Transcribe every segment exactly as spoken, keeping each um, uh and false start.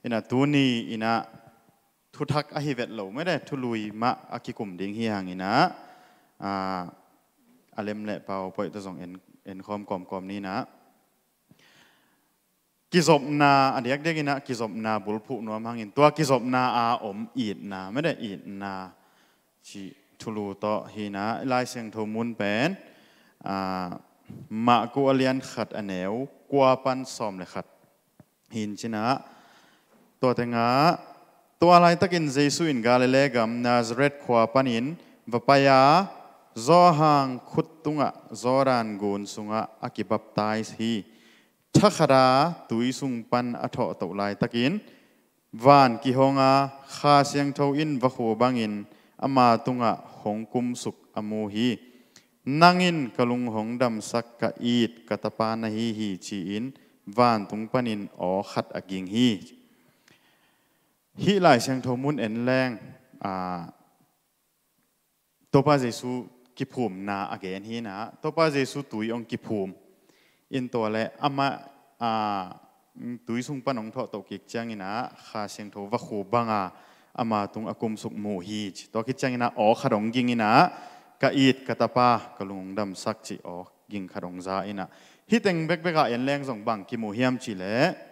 Inah tuni inah thuthak ahi vet lo mede, thului mah a kikum ding hi hanginah, a, a lem le PowerPoint tawh zong en, en khawm kawmkawm ninah. Kizopna, a diakdiak inah kizopna bulphuh nuam hangin, tua kizopna a om itna mede, itna cih thulu tawh hinah, Lai Siangtho mun pen, a, Marku a lian khat a neu kua pan sawm le khat hin cinah, tua tengah, tua laitakin Jesu in Galilee gam Nazareth khua panin va pai a, Johan khut tungah Jordan gun sungah a kibaptize hi. Thakhat a tui sung pan a thawhtoh laitakin van kihong a, Kha Siangtho in vakhu bangin ama tungah hong kumsuk a mu hi. Nang in ka lung hong damsak, ka it ka tapa na hi hi, ci-in vantung panin aw khat a ging hi. Hih Lai Siangtho mun en leng, a, Topa Jesu kiphumna a gen hinah, Topa Jesu tui hong kiphum in, tua le amah, a, tui sung pan hong thawhtoh kik cianginah Kha Siangtho vakhu banga ama tung a kumsuk mu hi ci. Tua khit cianginah aw khat hong ging inah, ka it ka tapa, ka lung hong damsak ci aw ging khat hong za inah. Hih teng bekbek a en leng zong bang kimu hiam cih leh,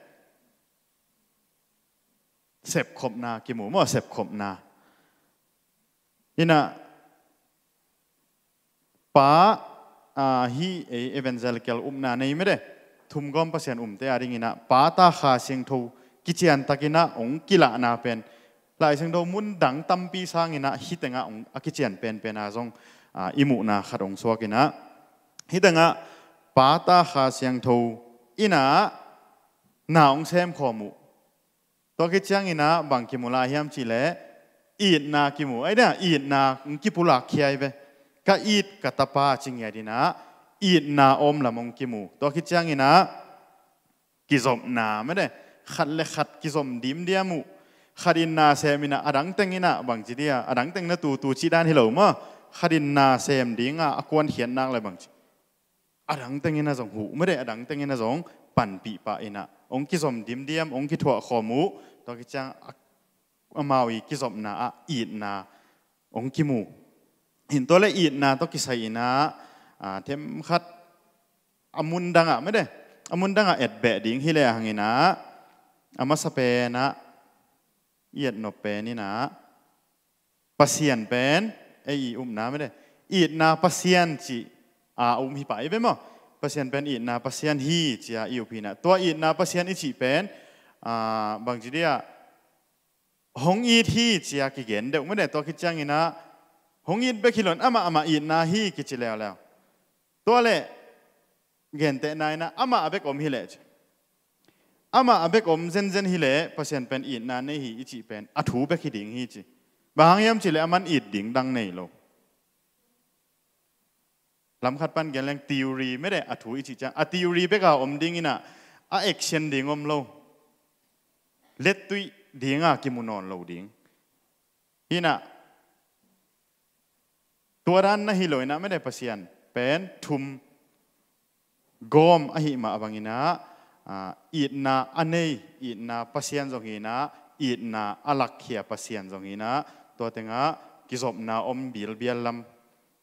sepkhopna kimu maw, sepkhopna. Inah, Pa, a, hih ei evangelical upna nei mede, thumgawm Pasian umte a dinginah Pa, Ta, Kha Siangtho kiciantakinah hong kilahna pen, Lai Siangtho mun dang tampi sanginah hih tengah hong a kician penpen a zong, a, i muhna khat hong suakinah, hih tengah Pa, Ta, Kha Siangtho inah na hong semkhawm uh. Tua khit cianginah bang kimu lai hiam cih leh, itna kimu. Ai dia, itna hong kipulak khia hi ve. Ka it ka tapa ci ngiat inah, itna om lam hong kimu. Tua khit cianginah kizopna mede, khat le khat kizom dimdiam uh. Khat in na sem inah, a dang teng inah bang ci dia, a dang teng na tutu cih dan hi lo maw. Khat in na sem dinga a kuankhiat nak le bang ci, a dang teng inah zong huh mede, a dang teng inah zong panpih pah inah hong kizom dimdiam, hong kithuah khawm uh. Tua khit ciang a, amau i kizopna ah itna hong kimu. Hin tua le itna tawh kisai inah, a, themkhat a mun dangah mede, a mun dangah etbeh ding hi le hanginah, a masa penah i etnop pen inah, Pasian pen, ei i upna mede, itna Pasian cih a um hi pah i ve maw. Pasian pen itna Pasian hi ci-a i up hinah. Tua itna Pasian i cih pen, a, bang ci dia, hong it hi ci-a kigen deuh mede, tua khit cianginah hong it bek hi lo in amah amah itna hi kici leuleu. Tua le gentehna inah amah a bek om hi leh ci. Amah a bek om zenzen hi leh Pasian pen itna nei hi i cih pen a thu bek hi ding hi ci. Bang hang hiam cih leh aman it ding dang nei lo. Lamkhat pan gen leng theory mede, a thu i cih ciang a theory bek a om ding inah, a action ding om lo. Lettuih dinga kimu nawn lo ding. Hinah, tua dan na hi lo inah mede, Pasian pen thum gawm ahih mah banginah, a, itna a nei, itna Pasian zong hinah, itna a lakkhia Pasian zong hinah, tua tengah kizopna om bilbial lam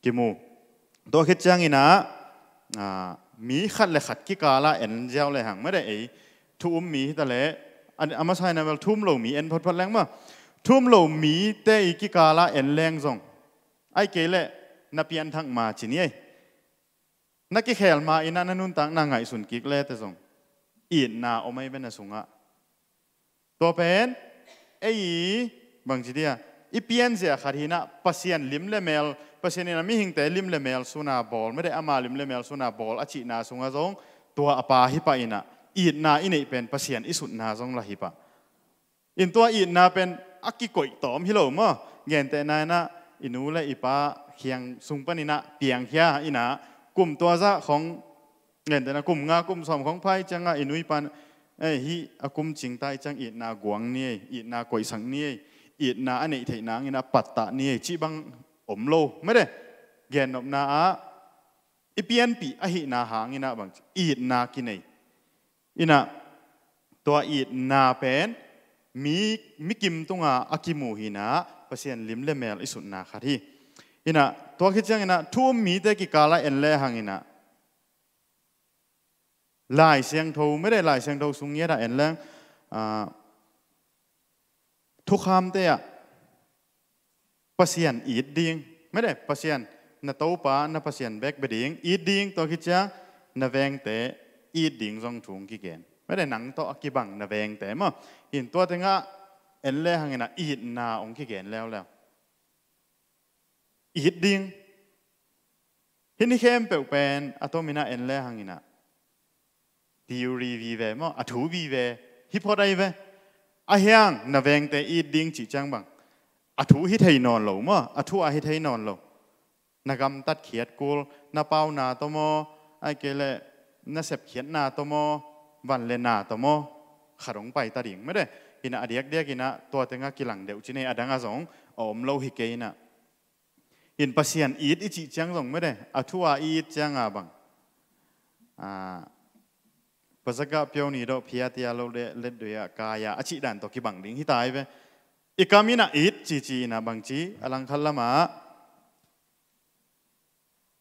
kimu. Tua khit cianginah, a, mi khat le khat kikalah en ziau le hang mede, ei thu um mi hi ta leh, a, a masa inah bel thu um lo mi en photphot leng maw. Thu um lo mite i kikalah en leng zong, ai kei leh na pianthak ma ci ni ei. Na kikhel ma inah na nuntakna ngaihsun kik le te zong, itna om ai ve na sungah. Tua pen ei i, bang ci dia, i pianzia khat hinah, Pasian lim le mel, Pasian inah mihingte lim le mel suna bawl mede, ama lim le mel suna bawl a cihna sungah zong, tua a pa hi pah inah, itna i neih pen Pasian i sutna zong lah hi pah. In tua itna pen a kikoih tawm hi lo maw. Gentehna inah i nu le i pa kiang sung paninah piangkhia inah, kum tua zah khong, gentehna kum nga kum sawm khong pha i ciangah i nu i pa in, ei, hih a kum cingta i ciang itna guang ni ei, itna koihsak ni ei, itna a neih theih nanginah pattah ni ei cih bang om lo mede. Gennopna ah i pianpih ahihna hanginah bang ci, itna kinei. Inah tua itna pen mi, mi kim tunga a kimu hi inah Pasian lim le mel i sutna khat hi. Inah tua khit ciang inah thu um mite kikala en le hang inah Lai Siangtho, mede Lai Siangtho sung ngiat ah en leng, ah, thukhamte ah Pasian it ding, mede Pasian na Topa na Pasian bek bia ding, it ding, tua khit ciang na vengte it ding zong thu hong kigen. Mede nang tawh a kibang na vengte maw. In tua tengah en le hang inah itna hong kigen leuleu. It ding. Hih ni khempeuh pen a tom inah en le hang inah theory vive maw, a thu vive hi phot ahi ve. A hiang na vengte it ding cih ciang bang a thu hi thei nawn lo maw, a thu a hi thei nawn lo. Na gamtat khiat kul, na pauna tawh maw, ahih kei leh na sepkhiatna tawh maw, van le na tawh maw, khat hong paita ding mede. Inah a diakdiak inah tua tengah kilang deuh ci nei, a dang ah zong a om lo hi kei inah. In Pasian it i cih ciang zong mede, a thu a i it cianga bang, ah, pazakah piau ni dawh phiatia lo de letdui ah kaya a cih dan tawh kibang ding hi ta hi ve. I kam inah it cici inah bangci a langkhat lamah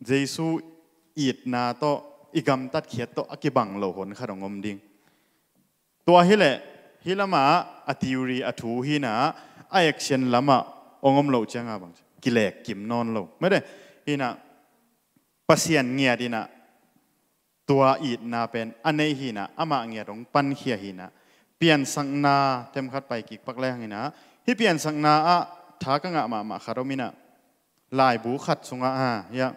Jesu itna tawh i gamtat khiat tawh a kibang lo hon khat hong om ding. Tua hileh hih lamah a theory a thu hi inah a action lamah hong om loh cianga bang kilek kim nawn lo mede. Hi inah Pasian ngiat inah tua itna pen a nei hi inah amah ngiat hong pankhia hi inah piansakna themkhat pai kik pak le hang inah hih piansakna ah tha ka ngah mahmah khat om inah laibu khat sungah ha, ya.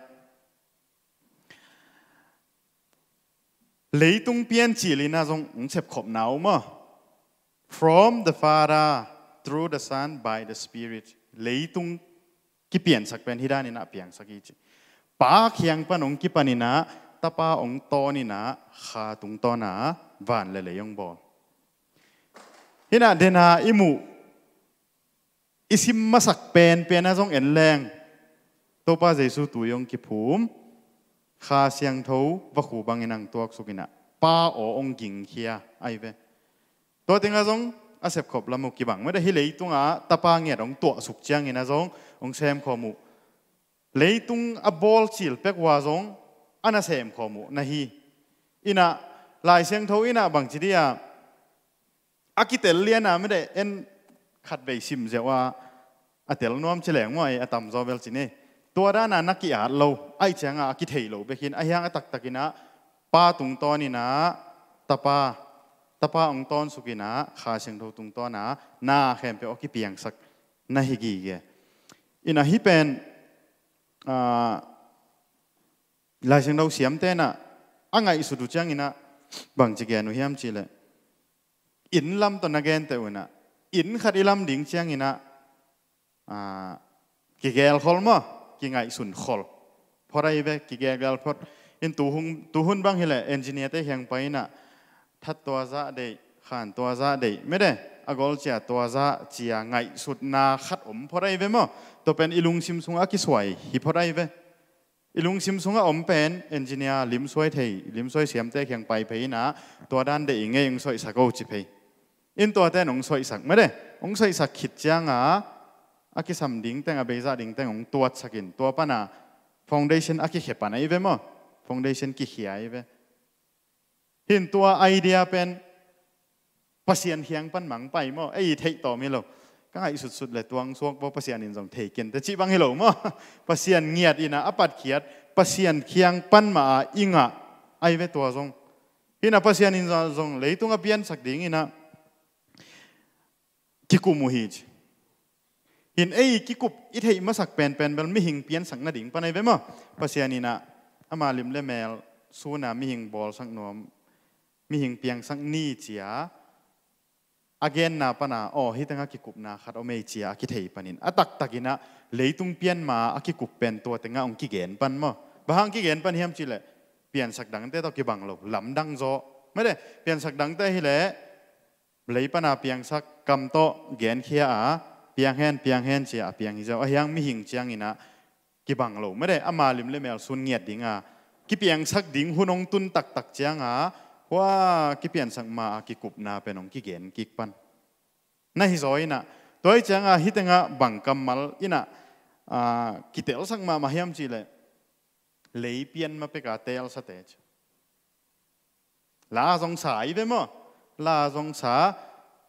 Leitung piancil inah zong hong sepkhopna uh maw. From the Father, through the Son, by the Spirit. Leitung kipiansak pen hih dan inah piangsak hi ci. Pa kiang pan hong kipan inah Tapa hong tawn inah Kha tungtawna van le lei hong bawl. Hi inah dena i muh i sim masak penpen ah zong en leng Topa Jesu tui hong kiphum, Kha Siangtho vakhu bangin hong tuaksuk inah Pa aw hong gingkhia ahi ve. Tua tengah zong a sepkhop lam uh kibang mede, hih leitungah Tapa ngiat hong tuahsuk ciang inah zong hong semkhawm uh. Leitung a bawlcil pek uh ah zong a na semkhawm uh na hi. Inah Lai Siangtho inah bangci dia a kitel liana mede en khatvei sim ziau a a tel nuam ci leng maw, a tamzaw bel ci ni. Tua dana na ki-at lo ahih cianga a kithei lo bek hi in, a hiang a taktak inah Pa tungtawn inah Tapa, Tapa hong tawnsuk inah Kha Siangtho tungtawna na khempeuh a kipiangsak na hi gige. Inah hih pen, ah, Lai Siangtho siamte inah a ngaihsut uh ciang inah bangci gen uh hiam cihleh, inn lam tawh na gente uh inah inn khat i lam ding ciang inah, ah, kigelkhol maw, kingaihsunkhol phot ahi ve, kigelgel phot. In tuhun, tuhun bang hileh engineer te kiang pai inah that tua zah deih, khan tua zah deih mede, a golcia tua zah cia ngaihsutna khat om phot ahi ve maw. Tua pen i lungsim sungah a kisuai hi phot ahi ve. I lungsim sungah om pen engineer limsuai thei, limsuai siamte kiang pai phei inah tua dan deih i ngei, hong soihsak o ci phei. In tuate in hong soihsak mede, hong soihsak khit cianga a kisam dingteng, a beizah dingteng hong tuatsak in tua pana foundation a kikhia pan ahi ve maw. Foundation kikhia ahi ve. Hi in tua idea pen Pasian kiang pan mang pai maw, ei theih tawm hi lo. Ka ngaihsutsut le tuang suak baw, Pasian in zong thei kente cih bang hi lo maw. Pasian ngiat inah a patkhiat Pasian kiang pan mah a i ngah ahi ve tua zong. Hi inah Pasian in zong leitung a piansak ding inah kikum uh hi ci. Hi in ei kikup i theih masak penpen bel mihing piansak nading pan ahi ve maw. Pasian inah ama lim le mel suna mihing bawlsak nuam, mihing piangsak ni cia a genna pana aw hih tengah kikupna khat om ei cia a kithei panin a taktak inah leitung pian ma a kikup pen tua tengah hong kigen pan maw. Bang hang kigen pan hiam cihleh piansak dangte tawh kibang lo, lamdang zaw mede. Piansak dangte hileh lei pana piangsak kam tawh genkhia a, piang hen, piang hen cia a piang hi zaw. A hiang mihing ciang inah kibang lo mede, ama lim le mel sun ngiat dinga kipiangsak ding hun hong tun taktak cianga hua kipiansak ma a kikupna pen hong kigen kik pan. Na hi zaw inah, tua hi cianga hih tengah bang kammal inah, aa, kitelsak mahmah hiam cihleh, lei pian ma peka telsate ci. La zong sa i ve maw? La zong sa,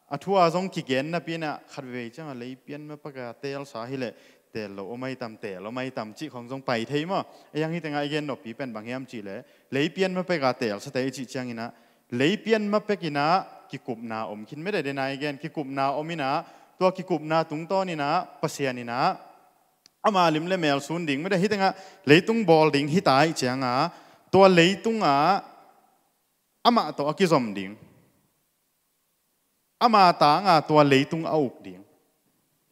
a thu a zong kigen napi inah khat veivei cianga lei pian ma peka telsa hileh, tel lo om ai tam, tel om ai tam cih khong zong pai thei maw? A hiang hih tengah i gen noppi pen bang hiam cihleh, lei pian ma peka telsate i cih cianginah, lei pian ma pek inah kikupna om khin mede, dena i gen kikupna om inah, tua kikupna tungtawn inah Pasian inah ama lim le mel sun ding mede, hih tengah leitung bawl ding hita i cianga, tua leitungah amah tawh a kizom ding. Ama tanga tua leitung a uk ding.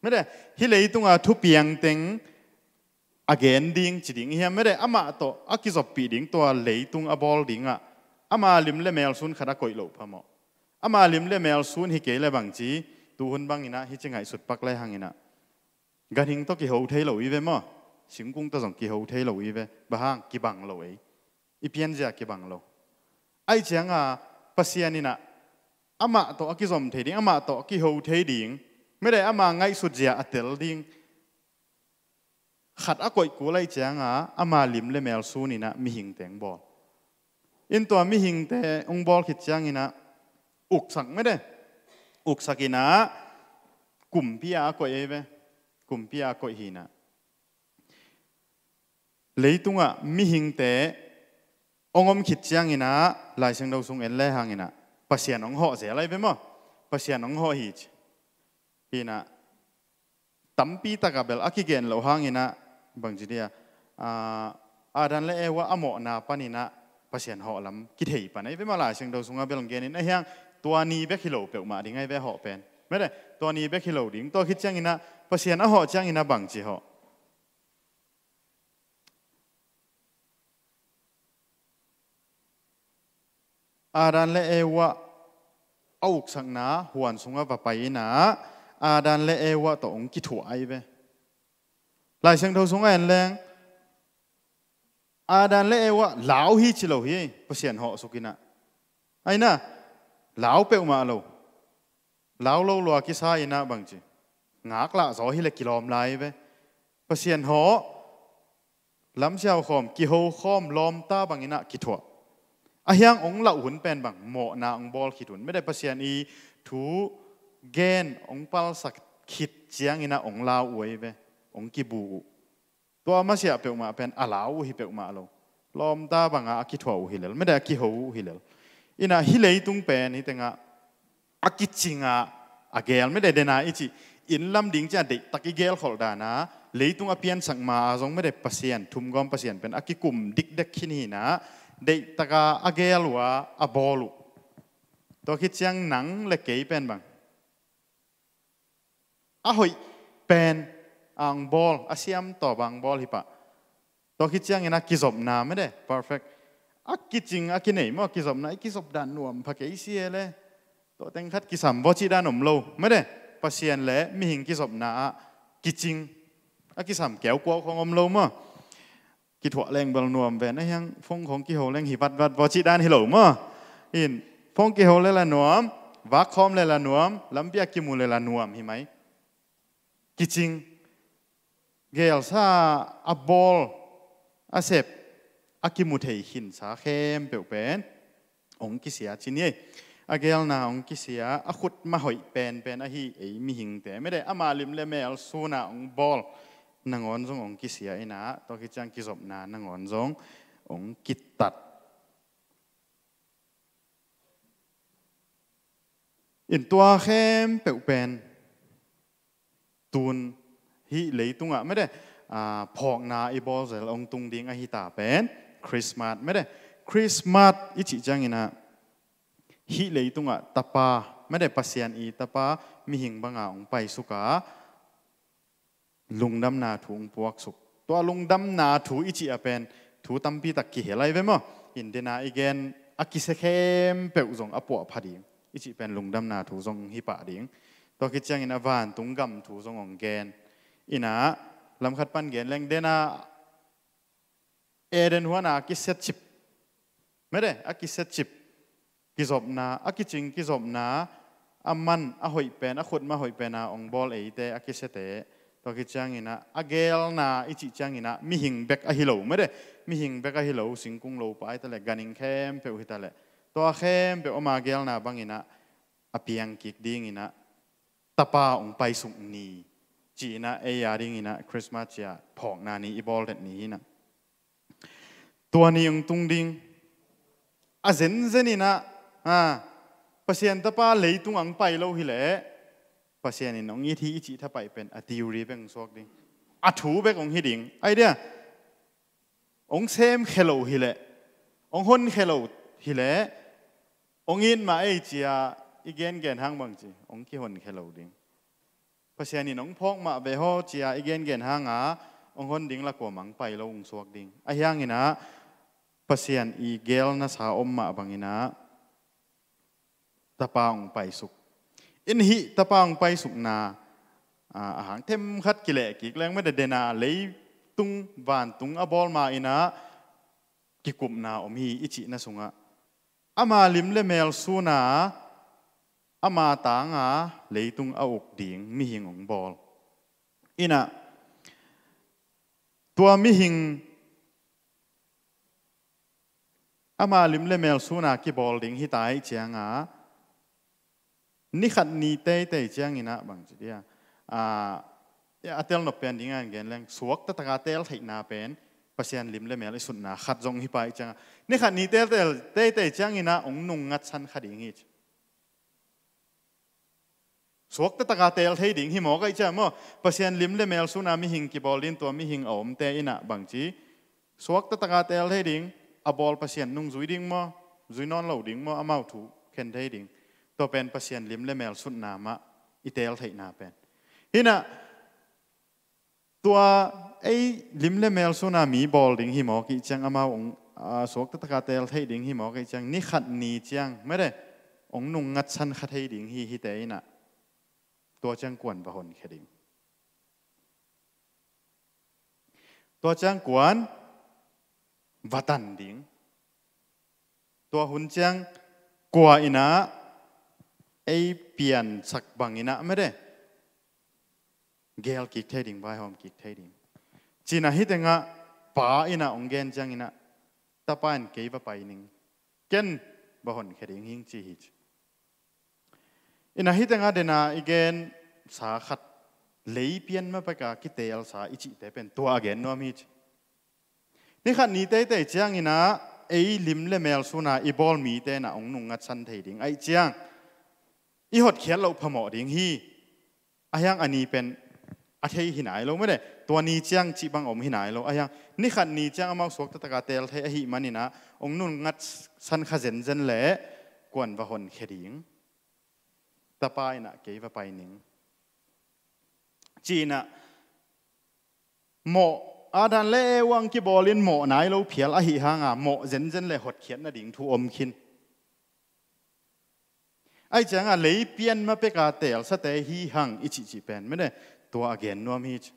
Mede, hih leitunga thupiang teng a gen ding ci ding hiam? Mede, amah tawh a kizoppih ding, tua leitung a bawl dingah ama lim le mel sun khat a koih loh phamawh. Ama lim le mel sun hi kei le bang ci, tuhun banginah hih ci ngaihsut pak le hanginah, ganhing tawh kiho thei lo i ve maw? Singkung tawh zong kiho thei lo i ve. Bang hang? Kibang lo ei. I pianzia kibang lo. Ai cianga Pasian inah amah tawh a kizom thei ding, amah tawh a kiho thei ding, mede, ama ngaihsutzia a tel ding khat a koih kul ai cianga ama lim le mel sun inah mihingte hong bawl. In tua mihingte hong bawl khit cianginah uksak mede, uksak inah kumpi a koih ei ve. Kumpi a koih hinah, leitungah mihingte hong om khit cianginah Lai Siangtho sung en le hanginah Pasian hong hawh zel ai ve maw? Pasian hong hawh hi ci. Hinah tampi takah bel a kigen loh hanginah bangci dia, aa, Adam le Eva a mawhna paninah Pasian hawh lam kithei pan ai ve maw? Lai Siangtho sungah bel hong genin a hiang, tua ni bek hi lo peuhmah ding ai ve a hawh pen. Mede, tua ni bek hi lo ding. Tua khit cianginah Pasian a hawh cianginah bangci hawh? Adam le Eva a uksakna huan sungah va pai inah Adam le Eva tawh hong kithuah ai ve. Lai Siangtho sungah en leng Adam le Eva lau hi ci lo hi, Pasian hawh suk inah. Ai na, lau peuhmah lo. Lau lo lua kisa inah bangci, ngaklah zaw hileh kilawm lai ve. Pasian hawh, lamsiau khawm, kiho khawm, lawmta banginah kithuah. A hiang hong lauh hun pen bang, mawhna hong bawl khit hun. Mede, Pasian i thu gen hong palsak khit cianginah hong lau uh ei ve, hong kibu uh. Tua masiah peuhmah pen a lau uh hi peuhmah lo. Lawmta banga a kithuah uh hi lel, mede, a kiho uh hi lel. Inah hih leitung pen hih tengah a kicingah a geel, mede, dena i cih inn lam ding ciah deihtak i geelkholh dana, leitung a piansak ma a zong, mede, Pasian, thumgawm Pasian pen a kikum dikdek khin hinah, deihtaka a geel uh a, a bawl uh. Tua khit ciang nang le kei pen bang, a hoih pen a hong bawl, a siam tawh bang bawl hi pah. Tua khit ciangin a kizopna, mede, perfect. A kicing a kinei maw, a kizopna, i kizop dan nuam pha kei si e le. Tua teng khat kisam vaw cih dan om lo, mede. Pasian le mihing kizopna ah kicing, a kisam keukuau khong om lo maw. Kithuah leng bel nuam ven, a hiang phone khong kiho leng hi vatvat vaw cih dan hi lo maw. In, phone kiho le la nuam, vak khawm le la nuam, lampi a kimu le la nuam hi mai. Kicing, geelsa a bawl, a sep, a kimu thei khinsa khempeuh pen hong kisia ci ni ei. A geelna hong kisia, a khutma hoih penpen ahi ei mihingte, mede, ama lim le mel suna hong bawl nangawn zong hong kisia inah, tua khit ciang kizopna nangawn zong hong kitat. In, tua khempeuh pen tun hih leitungah, mede, a, phawkna i bawl zel hong tung ding ahi ta pen Christmas, mede. Christmas i cih cianginah hih leitungah Tapa, mede, Pasian i Tapa mihing banga hong paisuka, lungdamna thu hong puaksuk. Tua lungdamna thu i cih a pen thu tampi tak kihel ai ve maw. In, dena i gen a kisia khempeuh zong a puahpha ding i cih pen lungdamna thu zong hi pah ding. Tua khit ciangin a vantung gam thu zong hong gen. Inah, lamkhat pan gen leng, dena Eden huana a kisiacip, mede, a kisiacip kizopna, a kicing kizopna, a man a hoih pen, a khutma hoih pen a hong bawl eite, a kisiate, tua khit ciangin ah a geelna i cih ciangin ah mihing bek ahi lo mede, mihing bek ahi lo, singkung lopa hi ta leh, ganhing khempeuh hi ta leh, tua khempeuh ama geelna bangin ah a piang kik dingin ah Tapa hong paisuk ni ci-in ah ei a dingin ah Christmas ci-a phawkna ni i bawl den ni hi na. Tua ni hong tung ding. A zenzen in ah, a, Pasian Tapa leitung hong pai lo hi leh Pasian in hong it hi i cih thapaih pen a theory bek hong suak ding. A thu bek hong hi ding. Ai dia, hong sem khe lo hi leh, hong hon khe lo hi leh, hong it mah ei ci-a i gengen hang bangci hong kihon khe lo ding. Pasian in hong phawk mah ve haw ci-a i gengen hang a hong hon ding la, kuamah hong pai lo hong suak ding. Ahi hangin ah Pasian i geelna sa om mah bangin ah Tapa hong paisuk. In hih Tapa hong paisukna, a, a hang themkhat kileh kik leng mede, den a leitung vantung a bawl ma-in ah kikupna om hi i cihna sungah ama lim le mel sun a, ama tang a leitung a uk ding mihing hong bawl. In ah tua mihing ama lim le mel sun a kibawl ding hi ta ahih ciang a, ni khat ni teitei ciangin ah bangci dia, a, a tel nop pen ding a gen leng, suakta taka tel theihna pen Pasian lim le mel i sutna khat zong hi pah ahih ciang a, ni khat ni tel, tel, teitei ciangin ah hong nung ngatsan kha ding hi ci. Suakta taka tel thei ding hi mawk ahih ciang maw, Pasian lim le mel sun a mihing kibawl ding, tua mihing a omte in ah bangci, suakta taka tel thei ding, a bawl Pasian nung zui ding maw, zui nawn lo ding maw, amau thu khen thei ding. Tua pen Pasian lim le mel sutna mah i tel theihna pen. Hi na, tua ei lim le mel sun a mi bawl ding hi mawk ahih ciang amau hong, a, suakta taka tel thei ding hi mawk ahih ciang, ni khat ni ciang mede hong nung ngatsan kha thei ding hi, hihte in ah tua ciang kuan va honkhia ding. Tua ciang kuan va tan ding. Tua hun ciang kua in ah ei piansak bangin ah mede geel kik thei ding, vaihawm kik thei ding. Ci-in ah hih tengah Pa in ah hong gen ciangin ah, Tapa in kei va pai ning, ken va honkhia ding hing ci hi ci. In ah hih tengah den a i gensa khat, lei pian ma pek a kiteelsa i cihte pen tua a gen nuam hi ci. Ni khat ni teitei ciangin ah ei lim le mel sun a i bawl mite in ah hong nung ngatsan thei ding ahih ciang, i hotkhiat loh phamawh ding hi. Ahi hang a ni pen a thei hi nai lo mede, tua ni ciang cih bang om hi nai lo. Ahi hang ni khat ni ciang amau suakta taka tel thei ahih manin ah hong nung ngatsan kha zenzen leh kuan va honkhia ding, Tapa in ah kei va pai ning, ci-in ah mawh, Adam le Eva hong kibawlin mawh nai lo phial ahih hang a, mawh zenzen leh hotkhiat nading thu om khin. Ahih ciang a lei pian ma pek a teelsate hi hang i cihcih pen mede tua a gen nuam hi ci.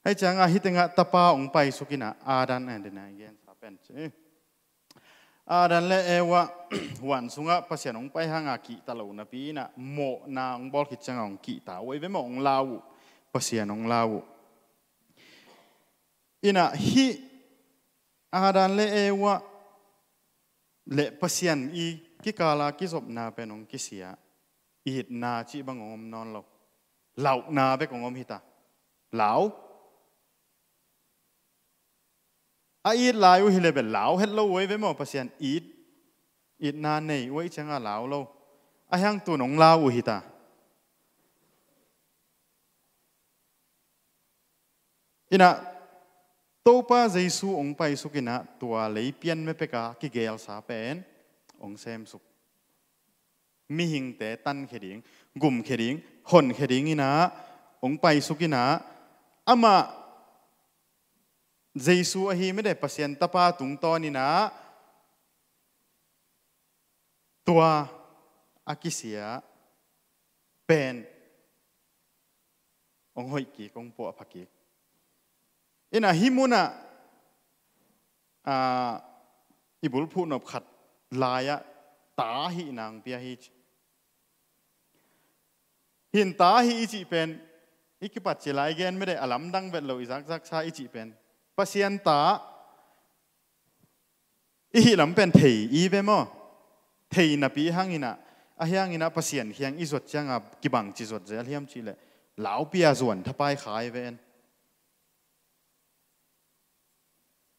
Ahih ciang a hih tengah Tapa hong paisuk in ah Adam, a, den a i gensa pen ci, Adam le Eva huan sungah Pasian hong pai hang a kihta lo napi in ah mawhna hong bawl khit ciang a hong kihta uh ei ve maw, hong lau uh. Pasian hong lau uh. In ah hih Adam le Eva le Pasian i kikal a kizopna pen hong kisia, itna cih bang hong om nawn lo. Lauhna bek hong om hi ta. Lau. A it lai uh hi leh bel lau het lo uh ei ve maw, Pasian it, itna nei uh ahih ciang a lau lo. Ahi hang tu-in hong lau uh hi ta. In ah Topa Jesu hong paisuk in ah tua lei pian ma pek a kigeelsa pen hong semsuk. Mihingte tankhia ding, gumkhia ding, honkhia ding in ah hong paisuk in ah, amah Jesu ahi mede Pasian Tapa tungtawn in ah tua a kisia pen hong hoih kik, hong puahpha kik. In ah hih mun ah, a, i bulphuh nop khat lai-ah ta hihna hong pia hi ci. Hin ta hi i cih pen i kipat ci lai gen mede, a lamdang vet lo i zakzaksa i cih pen Pasian ta i hih lam pen thei i ve maw? Thei napi hang inah, ahi hang inah Pasian kiang i zuat cianga kibang ci zuat zel hiam cih leh, laupi a zuan thapai kha i ve en.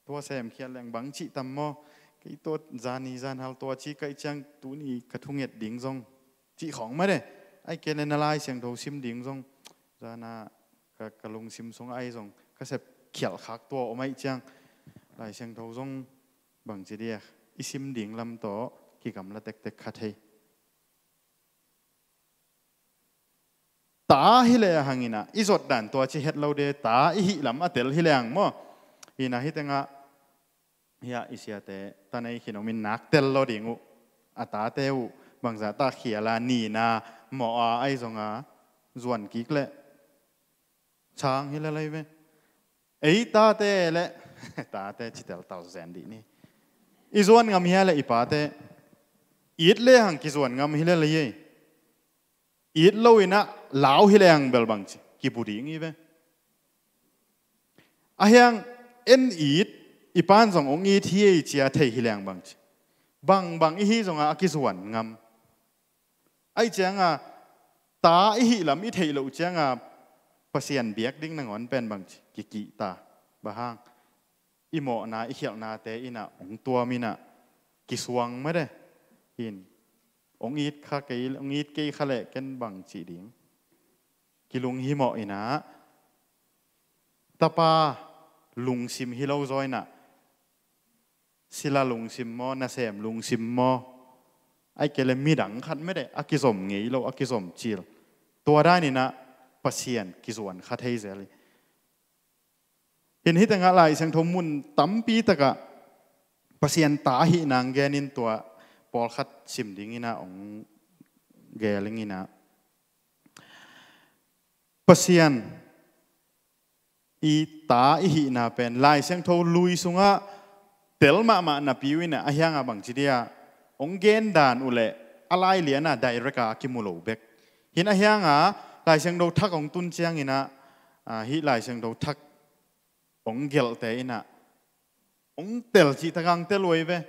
Tua semkhiat leng bang cih tam maw? Kei tua zani zanhal tua ci kaih ciang tuni ka thunget ding zong cih khawng mah de. Ai kei le na Lai Siangtho sim ding zong zana ka, ka lungsim sung ai zong ka sep khialh khak tua om aih ciang Lai Siangtho zong bang ci dia i sim ding lam tawh kigamla tektek kha thei. Ta hi le a hang inah i zot dan tua ci het lo de, ta i hih lam a tel hi le ang maw? Inah hi tengah hiah i siate tanei khin om in nak tel lo ding uh. A tate uh bangzah ta khiala nina mawh a ai zonga zuan kik leh sang hi le lai ve. Ei tate le tate ci teltal zen dih ni. I zuan ngam hia le i pate it le hang kizuan ngam hi le lai ei. It lo inah lau hi le hang bel bang ci kibu ding i ve. Ahi hang en it i pan zong ong it hi ei cia thei hi le hang bang ci. Bang bang i hi zonga a kizuan ngam. Ai cianga ta i hih lam i theih loh cianga Pasian biak ding nangawn pen bang ci kikihta. Bang hang i mawhna i khialhnate inah ong tuam inah kisuang mede. Hin ong it kha kei, ong it kei kha leh ken bang cih ding. Kilung hi mawh inah tapa lungsim hi lo zaw inah sila lungsim maw, nasem lungsim maw, ai kei le midang khat mede a kizom ngei lo, a kizom cil. Tua dan inah Pasian kizuan kha thei zel hi. Hin hi tengah Lai Siangtho mun tampi takah Pasian ta hih nang genin tua pawlkhat sim ding inah ong geling inah Pasian i ta i hihna pen Lai Siangtho lui sungah tel mahmah napi uh inah ahi hanga bang ci dia ong gen dan uh leh a lai liana direct a kimu lo bek. Hin ahi hanga Lai Siangtho thak ong tun ciang inah, ah, hih Lai Siangtho thak ong gelhte inah ong tel cih taka ong tel uh ei ve.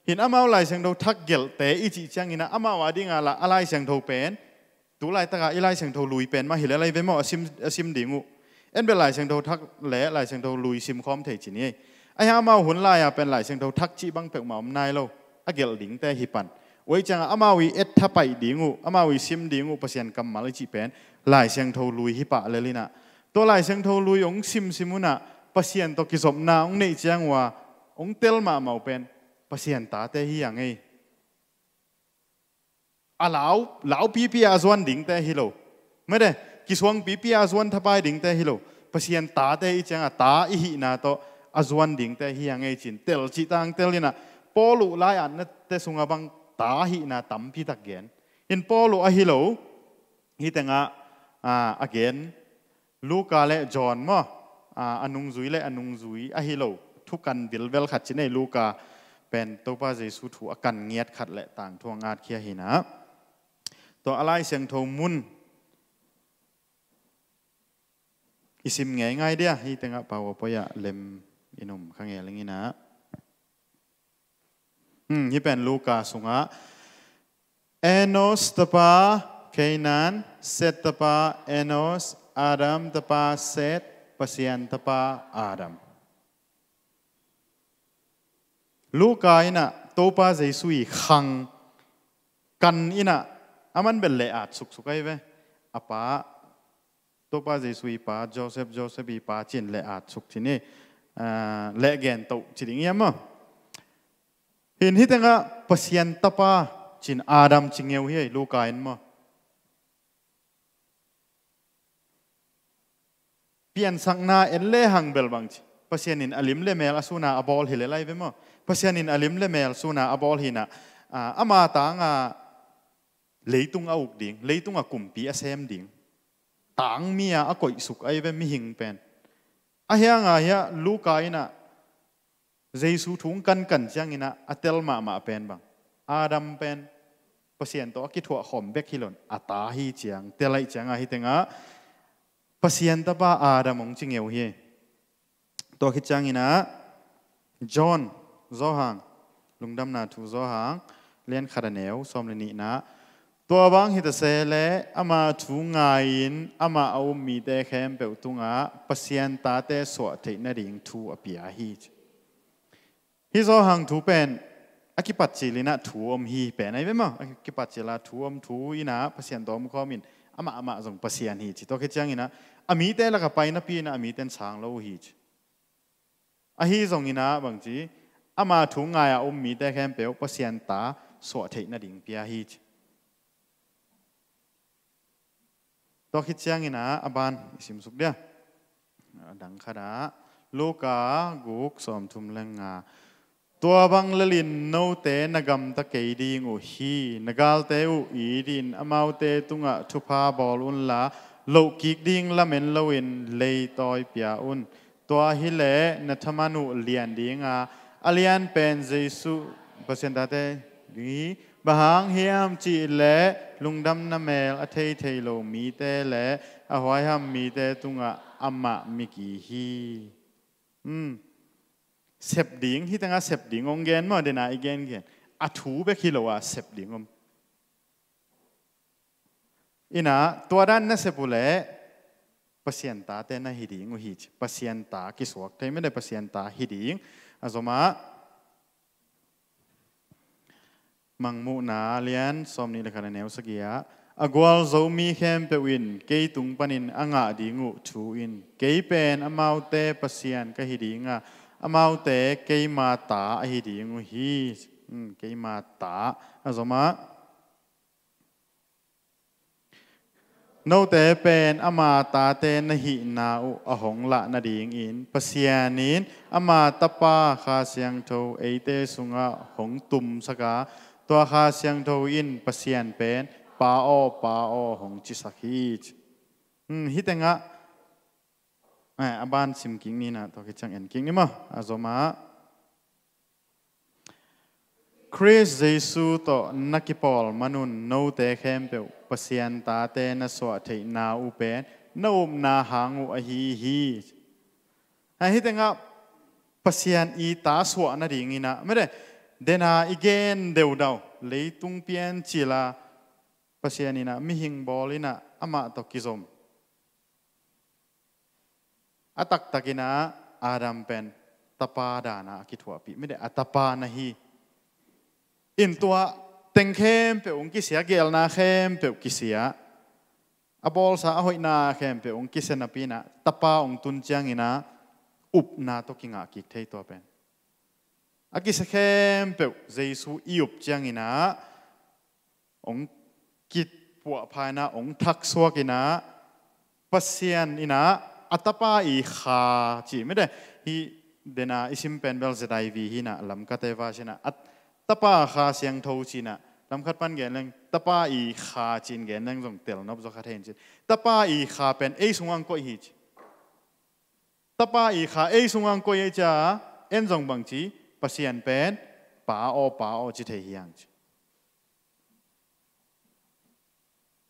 Hin amau Lai Siangtho thak gelhte i cih ciang inah amau a dinga lah a Lai Siangtho pen tu laitaka i Lai Siangtho lui pen mah hi le lai ve maw a sim, a sim ding uh. En bel Lai Siangtho thak le Lai Siangtho lui sim khawm thei ci ni ei. Ahi hang amau hun lai-a pen Lai Siangtho thak cih bang peuhmah om nai lo. A gelh dingte hi pan. Uai cianga amau i et thapaih ding uh, amau i sim ding uh Pasian kammal i cih pen Lai Siangtho lui hi pah lel inah tua Lai Siangtho lui ong simsim unah Pasian tawh kizopna ong neih ciang uh a ong tel mahmah uh pen Pasian tate hi a ngei. A lau, lau pipi a zuan dingte hi lo. Mede, kisuang pipi a zuan thapai dingte hi lo. Pasian tate i cianga ta i hihna tawh a zuan dingte hi a ngei cin tel cih tang tel inah Paul uh lai-atnate sunga bang ta hihna tampi tak gen. Hin Paul uh ahi lo, hi tengah, ah, a gen Luka le John maw, ah, a nungzui le a nungzui ahi lo thukan vilvel khat ci nei Luka pen Topa Jesu thu a kan ngiat khat le tangthu a ngatkhia hinah. Tua a Lai Siangtho mun i sim ngeingai dia hi tengah PowerPoint ah lem in um kha ngeling inah. Hmm, hi pen Luka sungah Enos tapa Kenan, Set tapa Enos, Adam tapa Set, Pasian tapa Adam. Luka inah Topa Jesu i khang kan inah aman bel le at suksuk ai ve. A pa Topa Jesu i pa Joseph, Joseph i pa cin le at suk ci ni. Ah, le gen toh ci ding hiam maw? Hin hi tengah Pasian tapa cin Adam ci ngeu hi ei Luka in maw? Piansakna en le hang bel bang ci Pasian in a lim le mel a suna a bawl hi le lai ve maw? Pasian in a lim le mel suna a bawl hinah, ah, ama tanga leitung a uk ding, leitunga kumpi a sem ding. Tangmi a a koihsuk ai ve mihing pen. Ahi hanga hiah Luka inah Jesu thu ong kankan ciang inah a tel mahmah pen bang Adam pen Pasian tawh a kithuah khawm bek hi lo in, a ta hi ciang, tel ahih ciangah hih tengah Pasian tapa Adam hong ci ngeu hi. Tua khit cianginah John, Johan, Lungdamna Thu Johan, lian khat a neu sawm le nihna, tua bang hi ta se leh ama thu ngai-in amah a um mite khempeuh tungah Pasian tate suah theih nading thu a pia hi. Hih Johan thu pen a kipat cilinah thu om hi pen ahi ve maw? A kipat cila thu om, thu inah Pasian tawh om khawm in, amah amah zong Pasian hi ci. Tua khit cianginah a mite lakah pai napi inah a mite in sang lo uh hi ci. Ahi zonginah bangci, ama thu ngai-a um mite khempeuh Pasian ta suah theih nading pia hi ci. Tua khit cianginah a ban i simsuk dia. A dang khatah Luka guk sawmthum le nga. Tua bang lelin note na gamta kei ding uh hi. Na galte uh it in amaute tungah thupha bawl unla, lohkik ding lamen loin leitawi pia un. Tua hileh na thaman uh lian dinga, a lian pen Jesuh Pasian tate ding hi. Bang hang hiam cihleh lungdamna mel a thei thei lo mite le a huaiham mite tungah amah miki hi. Hmm. Sep ding, hih tengah sep ding hong gen maw, dena i gengen. A thu bek hi lo a sep ding om. Inah, tua dan na sep uh leh Pasian tate na hi ding uh hi ci. Pasian ta kisuak thei mede Pasian ta hi ding. A zomah Mangmuhna lian sawmnih le khat a neu sagih ah, a gualzo mi khempeuh in kei tung panin a ngah ding uh thu in, kei pen amaute Pasian ka hi dinga, amaute keima ta ahi ding uh hi. Hmm, keima ta. A zomah, note pen ama tate na hihna uh a hong lah nadingin Pasian in ama Tapa Kha Siangtho eite sungah hong tumsak a, tua Kha Siangtho in Pasian pen Pa aw, Pa aw hong cisak hi. Hmm, hih tengah, eh, a ban sim kik ni na, tua khit ciang en kik ni maw? A zomah, Khrist Jesuh tawh na kipawl manun note khempeuh Pasian tate na suah theihna uh pen na upna hang uh ahi hi. Ahi tengah Pasian i ta suah nadinginah mede, dena i gen deudau, leitung piancila Pasian inah mihing bawl inah amah tawh kizom. A taktakinah Adam pen tapa dana a kithuahpih mede, a tapa na hi. In tua teng khempeuh hong kisia, gelna khempeuh kisia, a bawlsa a hoihna khempeuh hong kisia napi inah tapa hong tun cianginah upna tawh kingah kik thei tua pen. A kisia khempeuh Jesuh i up cianginah hong kipuahpha inah, hong thaksuak inah, Pasian inah a tapa i kha ci mede. Hih dena i sim pen bel Z I V hi inah, lamkate va ci inah, a tapa Kha Siangtho ci inah, lamkhat pan gen leng tapa i kha ci-in gen leng zong telnop zaw kha thei in ci. Tapa i kha pen ei sungah hong koih hi ci. Tapa i kha ei sungah hong koih hi cia, en zong bangci, Pasian pen Pa aw, Pa aw ci thei hi hang ci.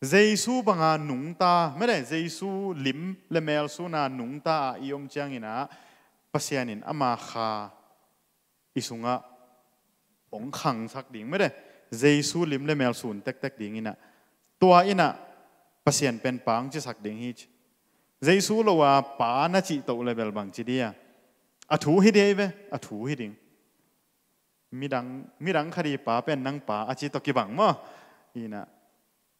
Jesuh banga nungta mede, Jesuh lim le mel suna nungta a i om cianginah Pasian in ama kha i sungah hong khangsak ding mede, Jesuh lim le mel sun tektek dinginah, tua inah Pasian pen Pa hong cisak ding hi ci. Jesuh lo a Pa na cih toh le bel bangci dia, a thu hi ding hi ve, a thu hi ding. Midang, midang khat i pa pen nang pa a ci tawh kibang maw? Inah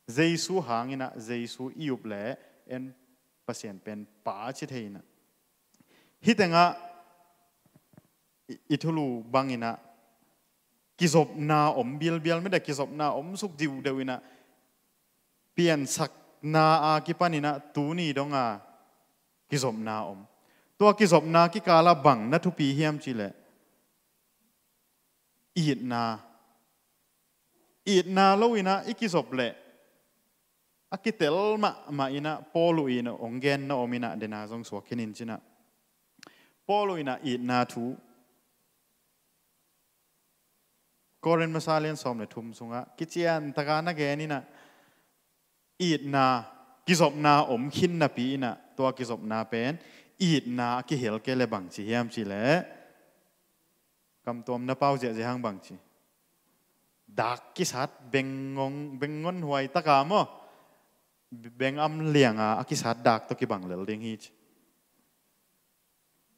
Jesuh hanginah Jesuh i up leh en Pasian pen Pa ci thei inah. Hih tengah i, i thulu banginah kizopna om bilbial mede, kizopna om suk diudeu inah piansakna a kipaninah tuni donga kizopna om. Tua kizopna kikala bang na thupi hiam cihleh itna. Itna lo inah i kizop leh a kitel mahmah inah Paul uh inah hong genna om inah dena zong suak khin in ci inah. Paul uh inah itna thu Korin masa lian sawm le thum sungah kician taka na gen inah, itna, kizopna om khin napi inah, tua kizopna pen itna a kihel kei le bangci hiam cih leh, kamtuam na pau ziahziah hang bangci, dak kisat bengngong, bengngong huai taka maw, beng am lianga a kisat dak tawh kibang lel ding hi ci.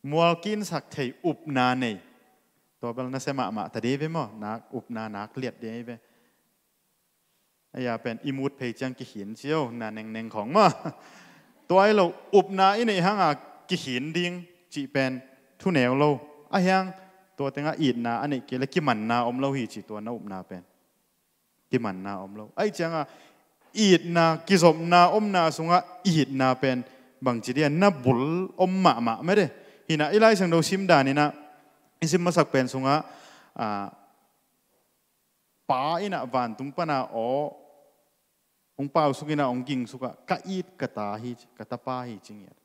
Mual kinsak thei upna nei. Tua bel nasia mahmah ta dih ve maw, nak upna nak liat dih ve. Ahi a pen i mut phei ciang kikhin cio, na nengneng khong maw. Tua hi lo, upna i neih hanga kikhin ding cih pen thuneu lo. Ahi hang tua tengah itna a neih kei le kimanna om lo hi ci, tua na upna pen kimanna om lo. Ahi cianga itna, kizopna omna sungah itna pen bangci dia na bul om mahmah mede. Hinah i Lai Siangtho sim dan inah, i sim masak pen sungah, ah, pa inah vantung pana aw hong pausuk inah hong gingsukah, ka it ka ta hi, ka tapa hi ci ngiat.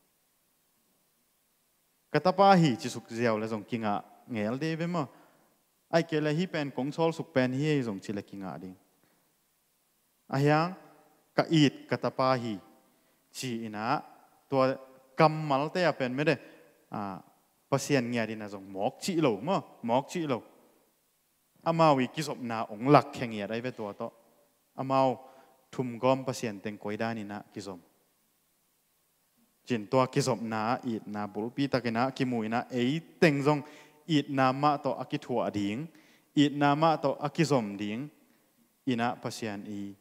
Ka tapa hi ci suk ziau le zong kingah ngel dih ve maw. Ahi kei le hih pen kong sawlsuk pen hi ei zong ci le kingah ding. Ahi hang ka it ka tapa hi ci inah, tua kammalte a pen mede, ah, Pasian ngiat inah zong mawk cih lo maw, mawk cih lo. Amau i kizopna hong lakkhia ngiat ahi ve tua tawh. Amau thumgawm Pasian teng koi dan inah kizom. Cin tua kizopna ah itna bulpi takinah kimu inah, ei teng zong itna mah tawh a kithuah ding, itna mah tawh a kizom ding inah Pasian i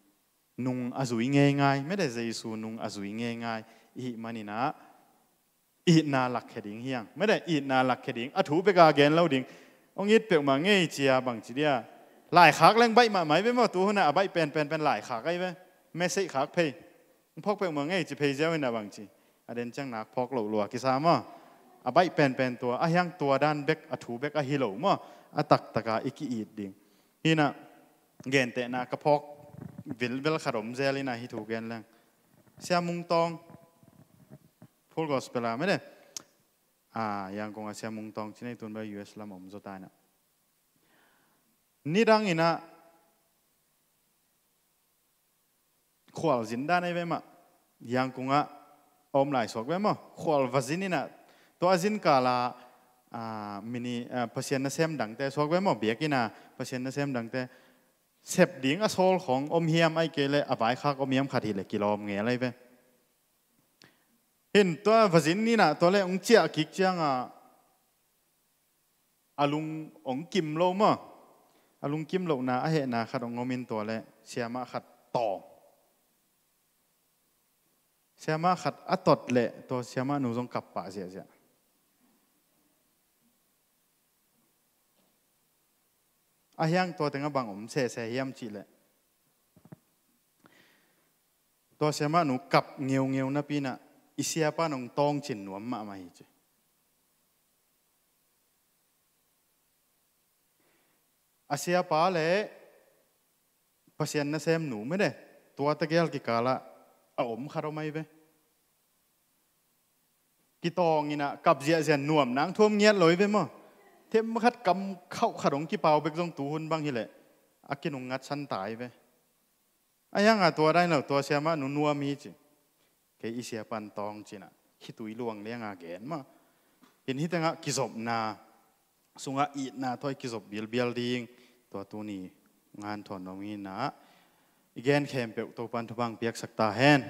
nung a zui ngeingai, mede Jesu nung a zui ngeingai i hih maninah, itna lakkhia ding hiang. Mede itna lakkhia ding, a thu beka gen lo ding. Hong it peuhmah ngei cia bangci dia. Laikhak leng baih mahmah hi ve maw, tu hunah a baih penpen pen laikhak ahi ve. Message khak phei. Hong phawk peuhmah ngei ci phei ziau hinah bangci. A den ciang nak phawk loh lua kisa maw. A baih penpen tua, ahi hang tua dan bek, a thu bek ahi lo maw. A taktaka i ki-it ding. Hinah, gentehna ka phawk vilvel khat om zel inah hih thu gen leng. Sia Mung Tawng, Full Gospel a mede, ah, Yangon a Sia Mung Tawng ci nei, tun bel U S lam om zaw ta inah. Nidang inah khualzin dan ahi ve mah. Yangon ah a om lai suak ve maw. Khual va zin inah, tua a zin kala, ah, mini, ah, Pasian nasem dangte suak ve maw. Biakinn a Pasian nasem dangte sep ding a sawl khong om hiam, ahi kei le a vaikhak om hiam khat hi le kilawm ngel ahi ve. Hin tua va zin inah tua le hong ciah kik cianga a lung hong kim lo maw. A lung kim lohna a hehna khat hong om in tua le siamah khat tawng. Siamah khat a tot le tua siamah nu zong kap pah ziahziah. Ahi hang tua tengah bang om sese hiam cih leh, tua siamah nu kap ngeungeu napi inah i siapa nong tawng cin nuam mahmah hi ci. A siapa le Pasian nasem nu mede, tua tegel kikalah a om khat om ahi ve. Kitawng inah kap ziahziah nuam nang thuam ngiat lo hi ve maw. Them khat kam khauh khat hong kipau bek zong tu hun bang hi leh a kinung ngatsan ta hi ve. Ahi hanga tua dan lo, tua siamah nu nuam hi ci. Kei i siapan tawng cinah khitui luang lianga gen mah. Hin hih tengah kizopna sungah itna tawh i kizop bialbial ding, tua tuni ngan thawn nuam hinah i gen khempeuh Topan thupha piaksak ta hen.